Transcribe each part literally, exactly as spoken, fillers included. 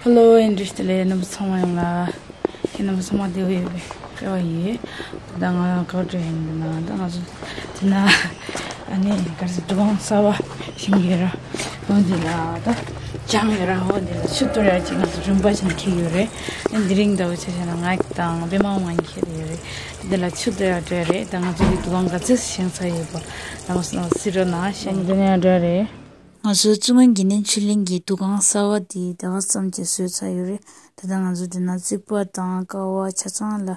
ཧེ་ལོ། ཨེ་འདྲི་ལས་རྣམ་པ་ཚང་མ་ཡོང་ལ། ཁྱེད་རྣམ་པ་ཚང་མ་བདེ་པོ་ཡོད་པའི་རེ་བ་ཡོད། ད་ང་ག་བར་འགྲོ་ཡིན་ན། ད་ང་ཚོ་དེ་ན་ཨ་ནི་ག་རེ་ཟེར། འདུ་ཁང་གསར་པ་བཞེངས་ཡོད་ར། འོ་འདི་ལ་ད་ཅང་ཡོད་ར། འོ་འདི་ལ་ཆུ་གཏོར་ཡག་ཅིག་ང་ཚོ་རིམ་པ་བཞིན་འཁྱེར་ཡོད་རེད། ཨ་འདི་རིང་ད་འུ་ཆ་བྱས་ན་ང་དང་པད་མ་མ་གཉིས་འཁྱེར་ཡོད་རེད། འདི་ལ་ཆུ་གཏོར་ཡག་འགྲོ་ཡ་རེད། ད་ང་ཚོ་གི་འདུ་ཁང་ག་ཚོད་བཞེངས་ཚར་ཡོད་པ་རྣམ་པ་ཚོ་གཟིགས་རོགས་གནང་ཞེས། འདི་ནས་འགྲོ་ཡ་རེད། ང་ཚོའི་བཙུན་མ་དགེ་འདུན་ཆོས་གླིང་གི་འདུ་ཁང་གསར་པ་འདི་ཟླ་བ་ཙམ་གྱིས་བཟོས་ཚར་ཡོད་རེད། ད་ལྟ་ང་ཚོ་འདི་ན་རྩིག་པ་དང་ཀ་བ་ཆ་ཚང་ལ་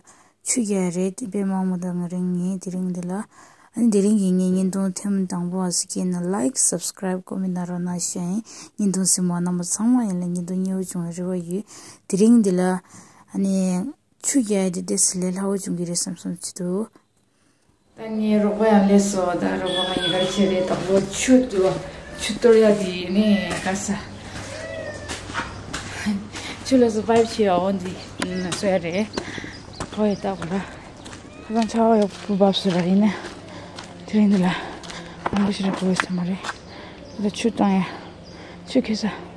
ཆུ་རྒྱག་རེད། དེ་པད་མ་མ་དང་ང་རང་གཉིས་དེ་རིང་འདི་ལ། ཨ་ནི་དེ་རིང་གི་ངའི་བརྙན་ཐུང་ཐེངས་དང་པོ་བ་གཟིགས་མཁན་ལ་ལའིཀ་སབ་སི་ཀ་རའིབ་ཀོ་མེན་ཊི་གནང་རོགས་གནང་ཞེས། ཨ་ནི་བརྙན་ཐུང་གཟིགས་མ་མྱོང་མཁན་ཚང་མ་ཡིན་ལ་བརྙན་ཐུང་མཉེས་པོ་བྱུང་བའི་རེ་བ་ཡོད། དེ་རིང་འདི་ལ་ཨ་ནི་ཆུ་རྒྱག་ཡ་དེ་ཏོག་ཙམ་ལས་སླ་པོ་བྱུང་གི་རེད་བསམ་བསམ་བྱེད་འདུག་ད་ངའི་རོགས་པ་ཡང་སླེབས་སོང་། ད་རོགས་པ་ང་གཉིས་ཀ་བྱས་རེད། ད་ལོ་ཆུ་དུ་ཆུ་གཏོར་ཡ་དེ་ནས་ག་ས་ཆུ་ལ་སུ་པའིབ་བྱས་ཡོང་འདི་ན་སོ་ཡ་རེད། ཧོ་ཡ་ད་གོ་ར། ཁ་སང་ཆར་པ་ཡག་པོ་བབས་སོང་ར། ཡིན་ན་དེ་རིང་འདི་ལ་མང་པོ་ཞིག་རེད་གོ་ས་མ་རེད། ད་ཆུ་བཏང་ཡ་ཆུ་ཁེ་ས།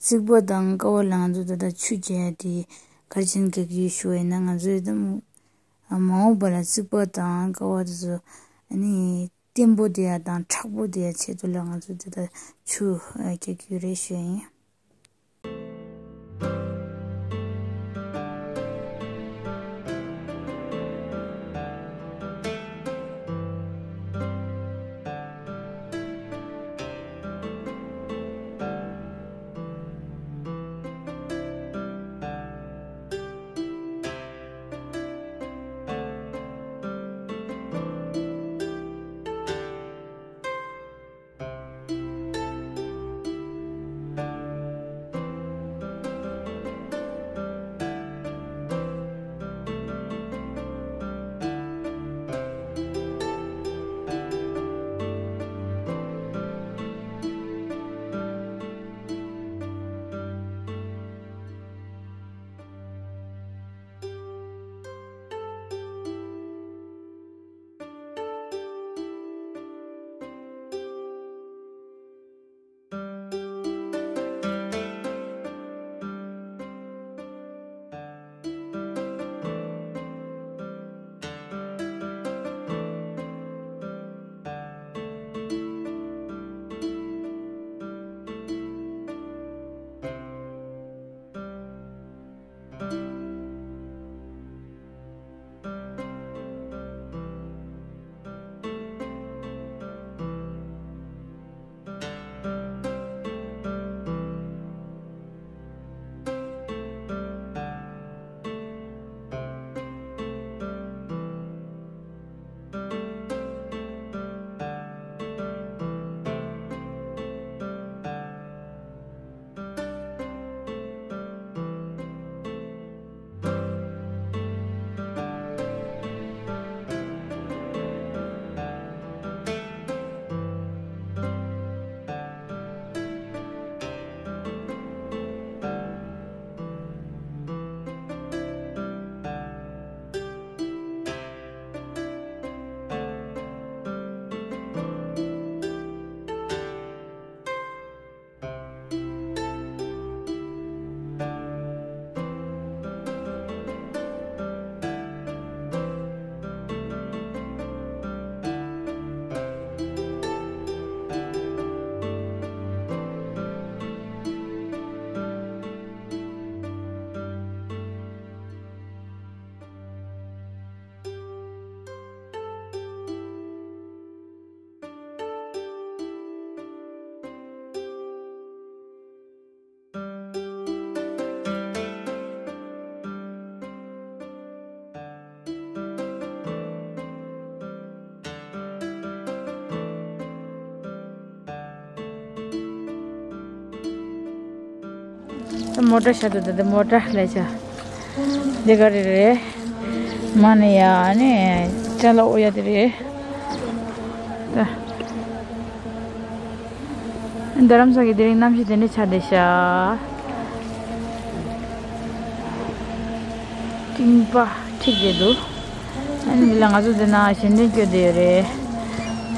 རྩིག་པ་དང་ཀ་བ་ལ་ང་ཚོ་ད་ལྟ་ཆུ་རྒྱག་ཡ་དེ་ག་རེ་བྱས་ནས་རྒྱག་གི་ཡོད་ཞུ་བ་ཡིན་ན། ང་ཚོས་ད་མ་འོངས་པ་ལ་རྩིག་པ་དང་ཀ་བ་དེ་ཚོ་ཨ་ནི་བརྟན་པོ་བསྡད་ཡ་དང་མཁྲེགས་པོ་བསྡད་ཡ་ཆེད་དུ་ལ་ང་ཚོས་ད་ལྟ་ཆུ་རྒྱག་གི་ཡོད་རེད་ཞུ་ཡ་ཡིན། མོ་ཊ་ཤ་དུ་དེ་མོ་ཊ་ལས་ཆ། འདི་ག་རེ་རེད། མ་ནི་ཡ་ནི་ཅ་ལག་ཨོ་ཡ་དེ་རེད། ད། རྡ་རམ་ས་གི་དེ་རིང་གནམ་གཤིས་དེ་འདྲ་ཆགས་བསྡད་ཤག་སྤྲིན་པ་འཁྲིགས་བསྡད་འདུག་ཨ་ནི་འདི་ལ་ང་ཚོ་འདི་ན་ཞལ་འདོན་སྐྱོར་བསྡད་ཡོད་རེད།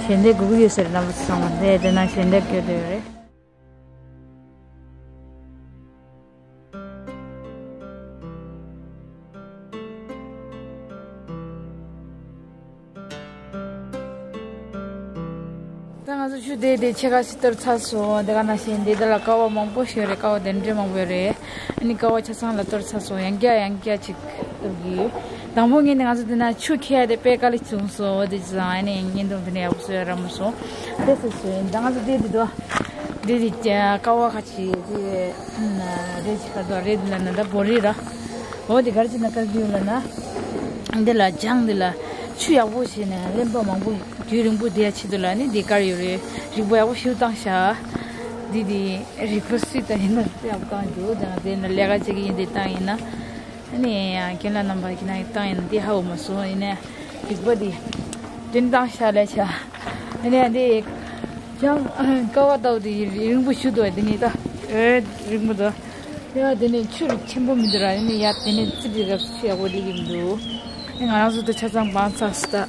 ཞལ་འདོན་དགོས་ཀྱི་ཡོད་ཟེར་རྣམ་པ་ཚོ་ཚང་མ་འདི་འདི་ན་ཞལ་འདོན་སྐྱོར་བསྡད་ཡོད་རེད། ད་ང་ཚོ་ཆུ་དེ་དེ་ཕྱེད་ཀ་ཞིག་གཏོར་ཚར་སོང་། དེ་ག་ནང་བཞིན་དེ་དེ་ལ་ཀ་བ་མང་པོ་ཞིག་ཡོད་རེད། ཀ་བ་དེ་འདྲ་མང་པོ་ཡོད་རེད། ཨ་ནི་ཀ་བ་ཆ་ཚང་ལ་གཏོར་ཚར་སོང་། ཡང་བསྐྱར་ཡང་བསྐྱར་ཅིག་གཏོར་གི་ཡོད། དང་པོ་ངས་ནི་ང་ཚོ་དེ་ན་ཆུ་ཁྱེར་ཡ་དེ་དཔེ་དཀའ་ལས་བྱུང་སོང་། འོ་དེ་ཅི་ཙང་ཨ་ནི་བརྙན་ཐུང་དེ་ནས་ཡག་པོ་བཟོ་ཡ་རག་མ་སོང་། དེ་སུ་སུ་ཡིན། ད་ང་ཚོ་དེ་དེ་དོ་དེ་དེ་ཀ་བ་ཁ་ཅིག་དེ་རེད་ཅིག་ག་དོ་རེད་ལ་ན་ད་བོ་རི་ར། འོ་དེ་གར་ཅི་ན་དཀར་རྒྱུ་ལ་ན། འདི་ལ་ལྗང་འདི་ལ་ཆུ་ཡག་པོ་བྱས་ནས་རློན་པ་མང་པོ་དུས་རིང་པོ་བསྡད་ཡ་ཆེད་དུ་ལ་ནི་འདི་དཀར་ཡོད་རེད། རིག་པ་ཡག་པོ་ཞིག་བཏང་ཤག་འདི་འདི་རིག་པ་སུས་བཏང་ཡིན་ན་དཔེ་ཡག་པོ་བཏང་འདུག་ད་དེ་ན་ལས་ཀ་བྱེད་ཀྱི་ཡིན་འདི་བཏང་ཡིན་ན། ཨ་ནི་རྒན་ལགས་རྣམ་པ་ཁྱེད་རང་གིས་བཏང་ཡིན་ན་འདི་ཧ་གོ་མ་སོང་། ཡིན་ནའི་རིག་པ་འདི་དོན་བཏང་ཤག་ལས་ཤག་ཨ་ནི་འདི་ལྗང་ཀ་བ་ལྟ་བུ་འདི་རིང་པོ་ཞིག་འདུག་འདི་ནི་ད་ཨེ་རིང་པོ་འདུག་ཡ་དེ་ནས་ཆུ་ཆེན་པོ་མི་འདུག་ར། ཡིན་ནའི་ཡ་དེ་ནས་ཙི་ཙི་ར་ཆུ་ཡག་པོ་སླེབས་ཀྱི་མི་འདུག་ང་རང་ཚོ་དེ་ཆ་ཚང་སྦང་ཚར་སོང་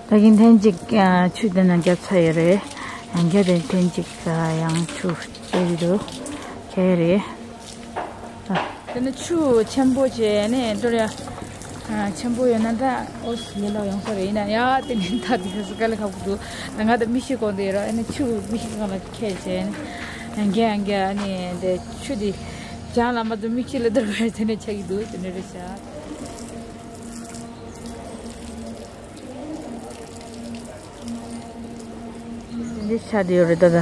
ད། ད་གིན་ཐེངས་གཅིག་ཆུ་དེ་ན་བརྒྱབ་ཚར་ཡོད་རེད། ཡང་བསྐྱར་དེ་ཐེངས་གཅིག་ཡང་ཆུ་སྤྲད་ཀྱི་འདུག་ཁྱེར་རེད། དེ་ནས་ཆུ་ཆེན་པོ་བྱས་ནས་འགྲོ་ཡ། ཆེན་པོ་ཡོད་ན་ད་ཨོ་སི་ལེ་ལོ་ཡོང་ས་རེད། ཡིན་ན་ཡ་དེ་ནས་ད་དེ་ག་ས་དཀའ་ལས་ཁག་པོ་འདུག་ད་ང་ད་མི་ཤི་གོང་དེ་ར་ཨ་ནི་ཆུ་མི་ཤི་གང་ལ་ཁད་བྱས་ནས་རྒྱ་རྒྱ་ཨ་ནི་དེ་ཆུ་དེ་ལྗང་ལ་མ་འདུག་མི་ཤི་ལ་འདར་བ་དེ་ནས་ཆགས་ཀྱི་འདུག་དེ་འདྲ་རེད་ཤག་འདི་ཆགས་བསྡད་ཡོད་རེད་ད་ལྟ།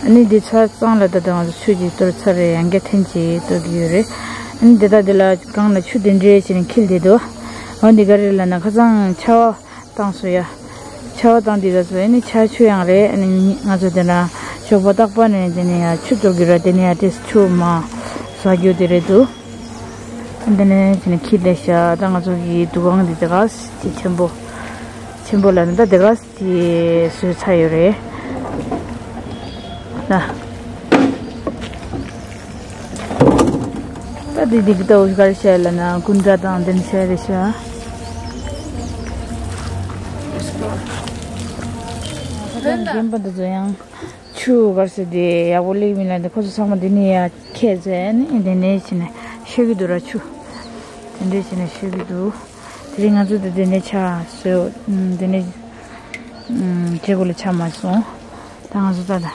ཨ་ནི་འདི་ཆ་ཚང་ལ་ད་ལྟ་ང་ཚོ་ཆུ་ཅིག་གཏོར་ཚར་རེད། ཡང་བསྐྱར་ཐེངས་གཅིག་གཏོར་གྱི་ཡོད་རེད། ཨ་ནི་འདི་དག་འདི་ལ་སྒང་ལ་ཆུ་དེ་འདྲས་བྱས་ནས་འཁྱིལ་བསྡད་འདུག་འོ་འདི་ག་རེ་ལབ་ན་ཁ་སང་ཆར་པ་བཏང་སོང་ཡ། ཆར་པ་བཏང་དུས་སྐབས་སུ་ཨ་ནི་ཆར་ཆུ་ཡང་རེད། ཨ་ནི་ང་ཚོ་དེ་ན་ཞོགས་པ་རྟག་པར་ནས་དེ་ནས་ཡ་ཆུ་གཏོར་གྱི་རེད། དེ་ནས་ཡ་དེ་ཆུ་མ་ཟ་རྒྱུ་དེ་རེད་འདུག་འདི་ནས་ཕྱིན་ནས་འཁྱེར་བསྡད་ཤག་ད་ང་ཚོ་གི་འདུ་ཁང་འདི་དེ་ག་ཅིག་ཆེན་པོ། ཆེན་པོ་ལ་ནི་ད་དེ་ག་ཅིག་བཟོས་ཚར་ཡོད་རེད། ན། ད་འདི་འདི་གི་ལྟ་བུ་ག་རེ་བྱས་ལ་ན་སྐུ་འདྲ་དང་འདི་ནས་བྱས་རེད་ཤག་ད་རྒན་པ་འདི་ཚོ་ཡང་། ཆུ་ག་རེ་ཟེར་དེ་ཡག་པོ་སླེབས་མིན་ལ་འདི་ཁོ་ཚོ་ཚང་མ་འདི་ནས་ཡར་ཁྱེར་ཚེ་ནི་འདི་ནས་ཕྱིན་ནས་ཤོད་ཀྱི་འདུག་ར། ཆུ་དེ་འདྲས་ཕྱིན་ནས་ཤོད་ཀྱི་འདུག་དེ་རིང་ང་ཚོ་འདི་འདི་ནས་ཆ་བཟོས། འདི་ནས་བྱེད་དགོས་ལ་ཆ་མ་སོང་། ད་ང་ཚོ་ད་ད་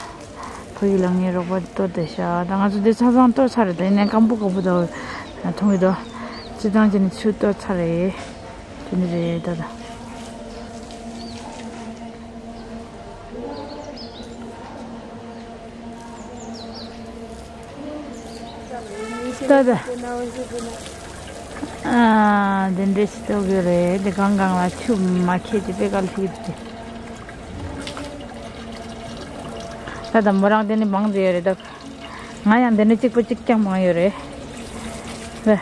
ཕ་ཡུལ་ལ་ངའི་རོགས་པ་གཏོར་བསྡད་ཤག་ད་ང་ཚོ་འདི་ཆ་ཚང་གཏོར་ཚར་རེད། ད་ཡིན་ནའི་སྐམ་པོ་སྐམ་པོ་ད་མཐོང་གི་འདུག་སྤྱིར་བཏང་བྱས་ནས་ཆུ་གཏོར་ཚར་རེད། དེ་འདྲ་རེད་ད་ད། ད་ད། ཨ། དེ་འདྲས་ཞིག་གཏོར་གི་རེད། དེ་གང་གང་ལ་ཆུ་མ་ཁྱེར་ཏེ་དཔེ་དཀའ་ལས་ཁག་གི་འདུག་ད་ད་མོ་རང་དེ་ནས་མང་དེ་ཡོད་རེད་ད། ང་ཡང་དེ་ནས་གཅིག་པོ་གཅིག་རྐྱང་མང་ཡོད་རེད། ད།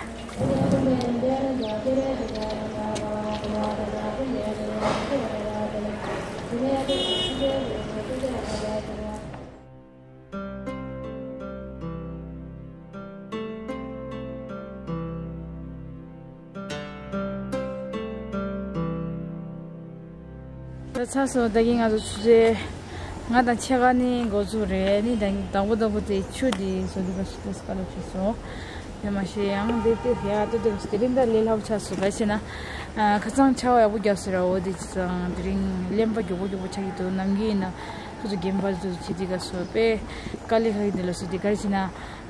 ད་ཚར་སོང་། ད་གིན་ང་ཚོ་ཆུ་ཚོད་ལྔ་དང་ཕྱེད་ཀ་ནས་འགོ་བཙུགས་རེད། ནི་ད་གིན་དང་པོ་དང་པོ་དེ་ཆུ་དེ་བཟོ་དུས་སྐབས་སུ་ཏོག་ཙམ་དཀའ་ལས་ཁག་སོང་། ཡང་མ་ཤེས་ཡང་དེ་དེ་ཡ་ཏོ་དེ་དེ་རིང་ད་ལས་སླ་པོ་ཆགས་སོང་། ག་ཅི་ན་ཁ་སང་ཆར་པ་ཡག་པོ་བརྒྱབ་སོང་ར། འོ་དེ་ཅི་ཙང་དེ་རིང་རློན་པ་མགྱོགས་པོ་མགྱོགས་པོ་ཆགས་ཀྱི་འདུག་ནམ་རྒྱུན་ཡིན་ན་ཁོ་ཚོ་རྒན་པ་ཚོ་བྱེད་དུས་སྐབས་སུ་དཔེ་དཀའ་ལས་ཁག་གི་འདུག་ལབ་སོང་། དེ་ག་རེ་བྱས་ན་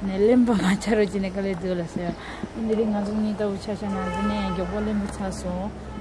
ནས་རློན་པ་མ་ཆགས་རོགས་བྱས་ནས་དཀའ་ལས་འདུག་ལབ་སོང་། དེ་རིང་ང་ཚོ་གཉིས་ལྟ་བུ་ཆ་བཞག་ན་འདི་ནས་མགྱོགས་པོ་རློན་པ་ཆགས་སོང་།